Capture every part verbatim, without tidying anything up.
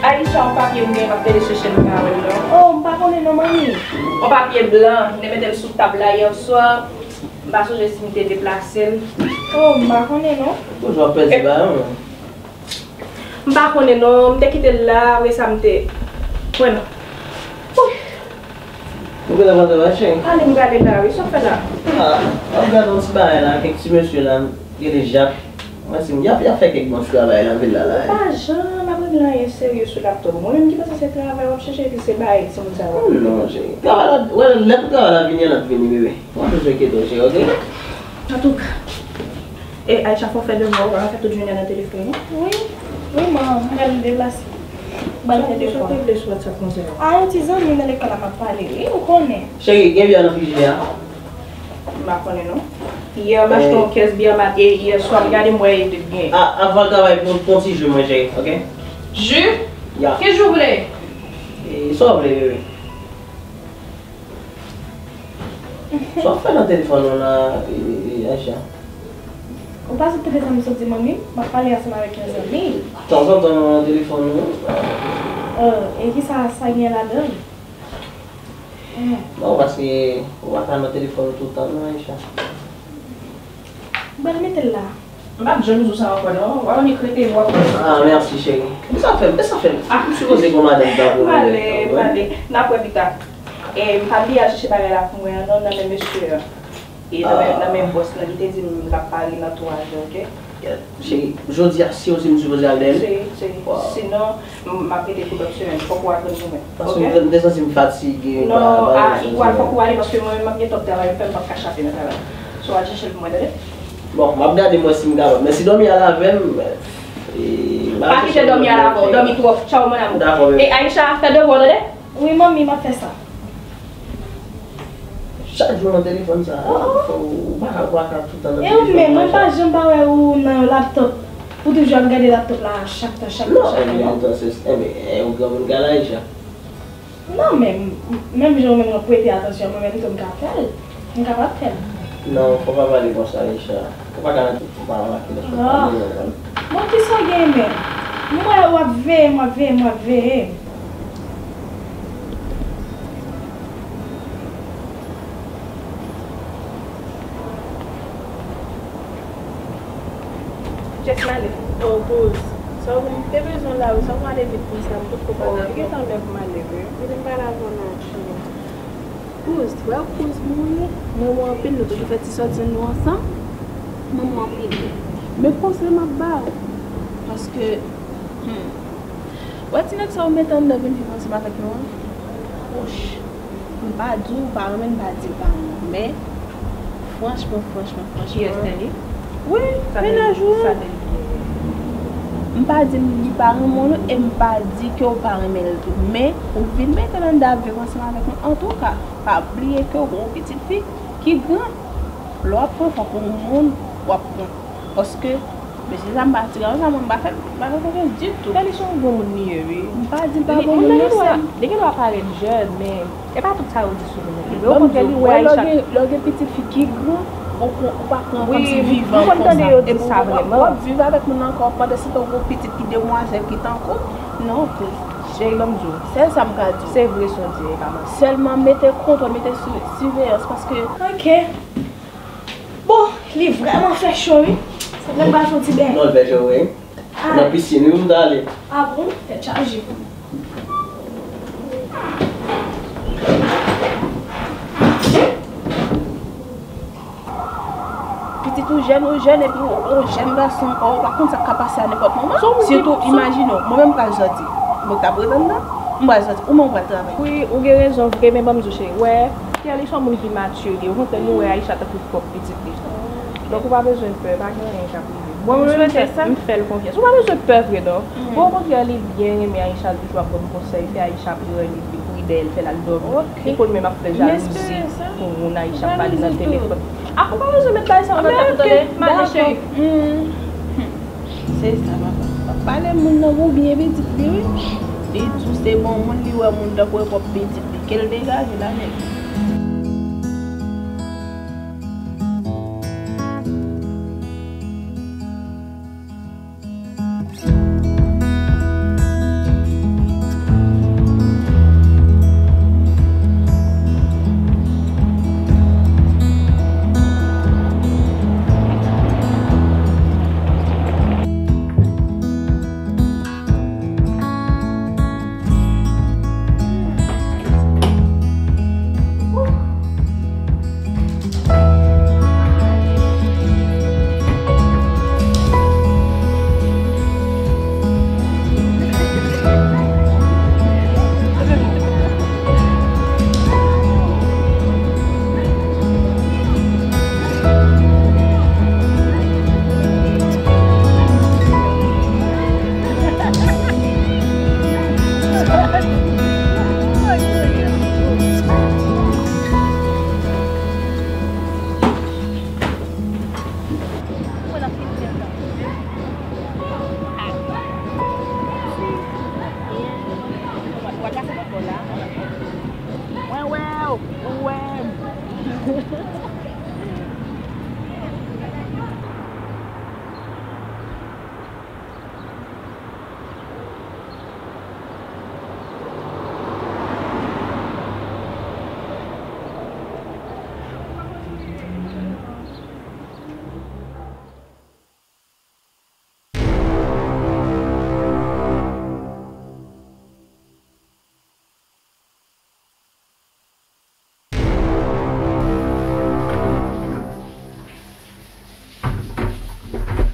Aisha, yon papye m gen, m ap pede chèche l, m pa wè l non. Oh, m pa konnen non, manmi. Yon papye blan, m te mete l sou tab la yè swa. M pa sonje si m te deplase l. Oh, m pa konnen non. Toujou ap pèdi bagay, wi. M pa konnen non, m te kite l la, apre sa m te. Mwen non. Ou gentan pran travay, cheri? Ale, m prale la, wi, sa w fè la? Ah, m ap gade yon ti bagay la, kèk ti mesye la, gen de Jak. Mwen, si y ap, y ap fè kèk bon ti travay nan vil la, la. Ou pa janm ap regle anyen serye sou laptop ou. Mwen menm ki panse se travay w ap chèche, epi se bay timoun sa yo. Oh non, cheri. Travay la, wè, lè pou travay la vini, l ap vini, bebe. Ou pa bezwen enkyete w, cheri, oke? Antouka, e Aisha, fò w fè devwa w, ou pa ka fè tout jounen nan telefòn, non? Wi, wi, man, m pral deplase. M pral fè devwa. Sa w te vle sou WhatsApp konsa? A yon ti zanmi nan lekòl la m ap pale, wi, ou konnen. Cheri, gen biyè nan frijidè a? M pa konnen, non. Yè, m achte yon kès biyè mat, e yè swa, m gade, m wè, e te gen. A, avan l travay, pran, pran ti ji mwen, cheri, oke? Ji? Ya. Ki ji w vle? E, sa w vle, bebe. Sa w ap fè nan telefòn ou la, e, e, Aisha? Ou pa sot tande sa m sot di manmi m? M ap pale ansanm avèk yon zanmi. Tanzantan nan telefòn ou. Oh, e kisa sa gen ladan l? Non, paske ou pa ka nan telefòn ou tout tan, non, Aisha. M pral mete l la. M p ap janm di w sa ankò non. W a wè m ekrete w ap. Ah, mèsi, cheri. E sa fè m, e sa fè m. Ah, m sipoze gon madanm tankou ou. M ale, m ale. N ap wè pita. E m pa bliye al chèche bagay la pou mwen an non, nan men mesye an. E nan men, nan men bòs lan, li te di m l ap pale nan twa jou, oke? Cheri, jodi a, si w di m sipoze al dèyè l? Se, se. Sinon, m, m ap rete pou lòt semèn. Fòk ou al jwenn mwen. Paske m, m te santi m fatige. Non, a, ou al, fòk ou ale, paske mwen menm m ap gen twòp travay m fè, m p ap ka chape nan travay. So, al chèche l pou mwen, tande? Bon, m ap gade mwen si m kapab. Men si dòmi al avè m, e, m a chèche l. Pa kite dòmi al avè w, dòmi twòp. Tchaw, mon amour. Dakò, bebe. E Aisha, fè devwa w, tande? Wi, manmi, m ap fè sa. Chak jou nan telefòn sa, fò ou pa ka, ou pa ka tout tan nan telefòn. E ou menm, mwen pa janm pa wè ou nan laptop. Ou toujou ap gade laptop la chak tan, chak tan, chak tan. Non, enben, enben, e, ou granmoun kay la, Aisha. Non, men, menm jan ou menm w ap prete atansyon, mwen menm tou m ka fè l. M kapab fè l. Non, fò w pa pale konsa, Aisha. Ou pa ka nan tout, ou pa remake lè w pale, ou konprann? Bon, kisa w gen menm? M wè w ap veye m, w ap veye m, w ap veye m. Just m ale. Oh, Buz. Sa w, m te bezwen w la, wi. Sa w ale vit konsa, m potko pa nan. Oh, li gentan lè pou m ale, wi. Vini m pale avè w non, cheri. Buz, wè Buz, mwen, mwen, mwen anpil, nou toujou fè ti sòti nou ansanm. Mwen, mwen anpil. Men konsèy m ap ba w. Paske, hmm, wè ti nèg sa w mete anndan vin viv ansanm avèk nou an? Wouch. M pa di w pa renmen l, m pa di l pa renmen l. Men, franchman, franchman, franchman. Kiyès, Stanley? Wi, mennaj ou an. Sa Stanley gen? M pa di l li pa renmen w non, e m pa di ke w pa renmen l tou. Men, ou vin mete l anndan ap viv ansanm avèk nou. Antouka, pa bliye ke w gen yon pitit fi ki gran. Lè w ap pran, fòk w moun w ap pran. Paske, mesye sa m pa tire ansanm, mwen m pa fè l, m pa fè konfyans ditou. Stanley se yon bon moun li ye, wi. M pa di l pa bon moun non, sè m. Li gen dwa parèt jèn, men e pa tout sa yo di sou moun yo ki vre. Okontrè, li wè Aisha. Lè w gen, lè w gen pitit fi ki gran, ou, ou pa pran kòmsi vivan konsa. Wi, m konn tande yo di sa vrèman. Epi w ap, w ap viv avèk moun nan ankò, pandan se tan w gen yon pitit ki demwazèl ki tankou w. Non, Buz. Cheri, ban m di w. Sèl sa m ka di w. Se vre sa w di, e pa manti. Sèlman mete kontwòl, mete sou siveyans, paske. Ok. Bon, li vrèman fè cho, wi. Sa vle m pral fè yon ti beny. Non, l fè cho, wi. Ah. Nan pisin, wi, m t ale. Ah bon? Tèt chaje. Pitit ou jèn, ou jèn, epi ou, ou jèn gason ankò, ou pa konn sa k ka pase a nenpòt moman. Sitou, imajine w, mwen menm m pral sòti. Mwen t ap ret anndan, m pral sòti, ou menm ou pral travay. Wi, ou gen rezon vre, men ban m di w, cheri, wè, Pierre, li se yon moun ki matire, okontrè, li wè Aisha tankou pwòp pitit li. Donk, ou pa bezwen pè, pa gen anyen k ap rive. Mwen menm, m fè, m fè l konfyans. Ou pa bezwen pè vre, non. Bon, okontrè, li byen renmen Aisha, li toujou ap ban m konsèy, fè Aisha pran li, li pri dèyè l, fè l al dòmi. Li konn menm ap fè jalouzi pou moun, Aisha ap pale nan telefòn. Ah, ou pa bezwen met bagay sa yo nan tèt ou, tande, m ale, cheri. Se sa, papa. Pale moun nan pou byen pitit li, wi. Li di w se bon moun, li wè moun tankou e pwòp pitit li. Ke l degaje l avè l. Ou wè.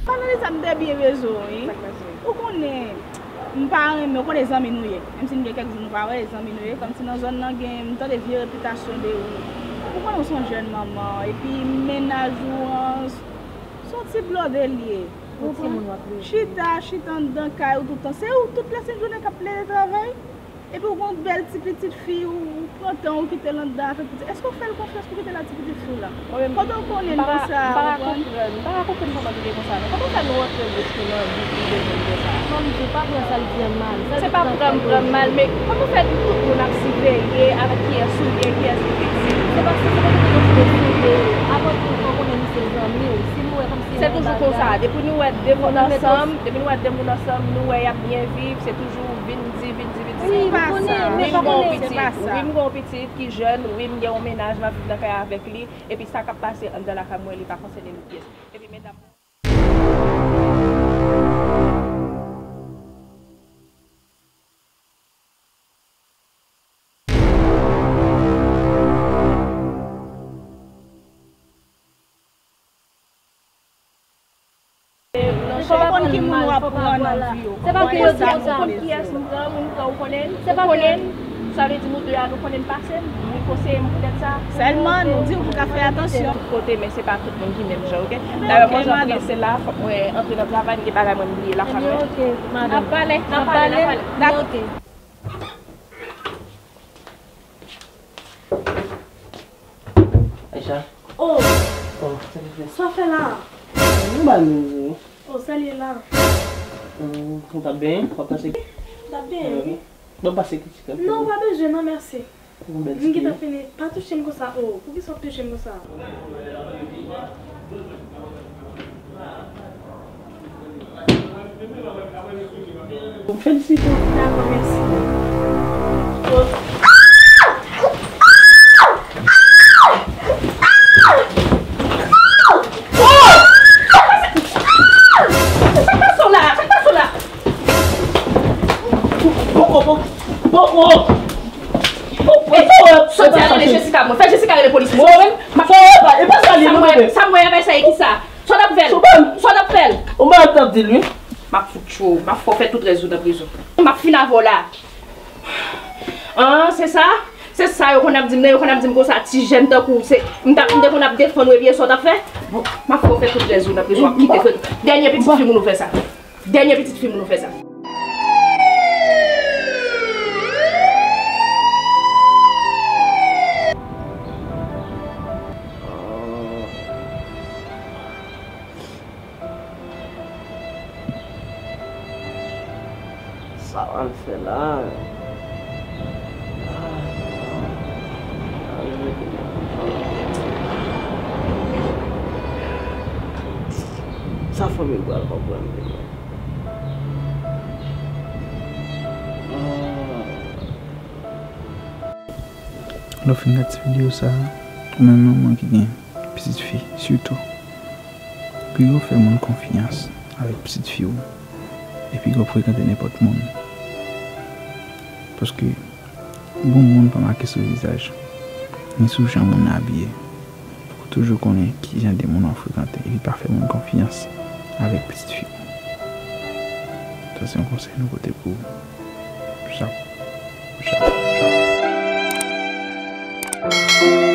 Pale de sa, m te byen bezwen w, wi. Ou konnen, m pa renmen, ou konnen zanmi nou ye. Menm si n gen kèk jou nou pa wè, zanmi nou ye. Kòmsi nan zòn nan gen, m tande vye repitasyon de ou. Ou konnen ou se yon jèn manman, epi mennaj ou an, se yon ti blòdè l ye. Ou konprann? Chita, chita anndan kay ou tout tan. Se ou tout lè sen jounen k ap plede travay. Epi w gen yon bèl ti pitit fi, ou, ou pran tan ou kite l anndan avèk pitit. Èske w fè l konfyans pou kite l ak ti pitit fi w la? Kote w konnen l konsa, ou konprann? M pa ka konprann, m pa ka konprann kòman nou te konsa, non. Kòman w fè nou rantre bouch nou nan vi prive moun konsa? Manmi, ou pa pran sa l di an mal. Se pa pran m pran m mal, men kòman w fè tout moun ap siveye avèk kiyès ou ye, kiyès ki pitit? Se paske se pa tout moun ki te siveye. Apre tou, fò w konnen nou se zanmi w. Si nou wè kòmsi nou bagay. Se toujou konsa. Depi nou wè de moun ansanm, depi nou wè de moun ansanm, nou wè y ap byen viv, se toujou vin di, vin di, vin di. Wi, m konnen, men pa konnen. Wi, m gen yon pitit, wi, m gen yon pitit ki jèn, wi, m gen yon mennaj, m ap viv nan kay avèk li, epi sa k ap pase anndan lakay mwen, li pa konsène nou pyès. Epi medam. Fò w konn ki moun w ap pran nan vi w. Se pa ke yo di konsa. Ou konn kiyès m pran, moun m pran, ou konnen l? Se pa ke. Ou konnen l? Sa vle di nou de a nou konnen l pase m, ou konseye m poutèt sa. Sèlman, nou di w pou ka fè atansyon. Tout kote, men se pa tout moun ki menm jan, oke? Dayè, mwen jan prese la, fòk mwen antre nan travay, m gen bagay mwen m bliye lakay mwen. Oke, madanm. N ap pale, n ap pale, n ap pale. Oke. Aïcha. Oh! Oh, sa ki fè? Sa w fè la? Nou ba nou wi. Oh, sa l ye la? Hmm, ou t ap benyen? W ap pase? M t ap benyen, wi. Bon, pase ki ti kanpe. Non, pa bezwen, non, mèsi. Yon bèl ti. M gentan fini. Pa touche m konsa, oh. Poukisa w ap touche m konsa? Bon, felisite w. Dakò, mèsi. Sa k pase w la? Sa k pase w la? Poko, poko, poko. Poko, sa w ap, sa w ap fè? Jessica, mwen. Fè Jessica rele polis. Mwen menm, m ap, sa w ap, e pa sa li, non, bebe. Sa m wè, sa w ap fè, e kisa? Sa w ap fè? Ou pa, sa w ap fè? Ou pa ap di l, wi. M ap fout tchou, m ap fè w fè tout rès ou nan prizon. M ap fin avè w la. An, se sa? Se sa yo konn ap di m nan, yo konn ap di m konsa, ti jèn tankou w, se, m t ap, m te konn ap defann w, ebyen sa w t ap fè? Bon, m ap fè w fè tout rès ou nan prizon, w ap kite fè. Dènye pitit fi moun ou fè sa. Dènye pitit fi moun ou fè sa. Sa w al fè la? Sa fanmi m pral konprann li menm? Lè w fin gade ti videyo sa a, ou menm manman ki gen pitit fi, sitou, pi w fè moun konfyans avèk pitit fi w, epi w ap frekante nenpòt moun. Paske bon moun pa make sou vizaj, ni sou jan moun nan abiye. Fò w toujou konnen ki jan de moun w ap frekante, epi pa fè moun konfyans avèk pitit fi w. Sa se yon konsèy nou pote pou w. Chap, chap, chap.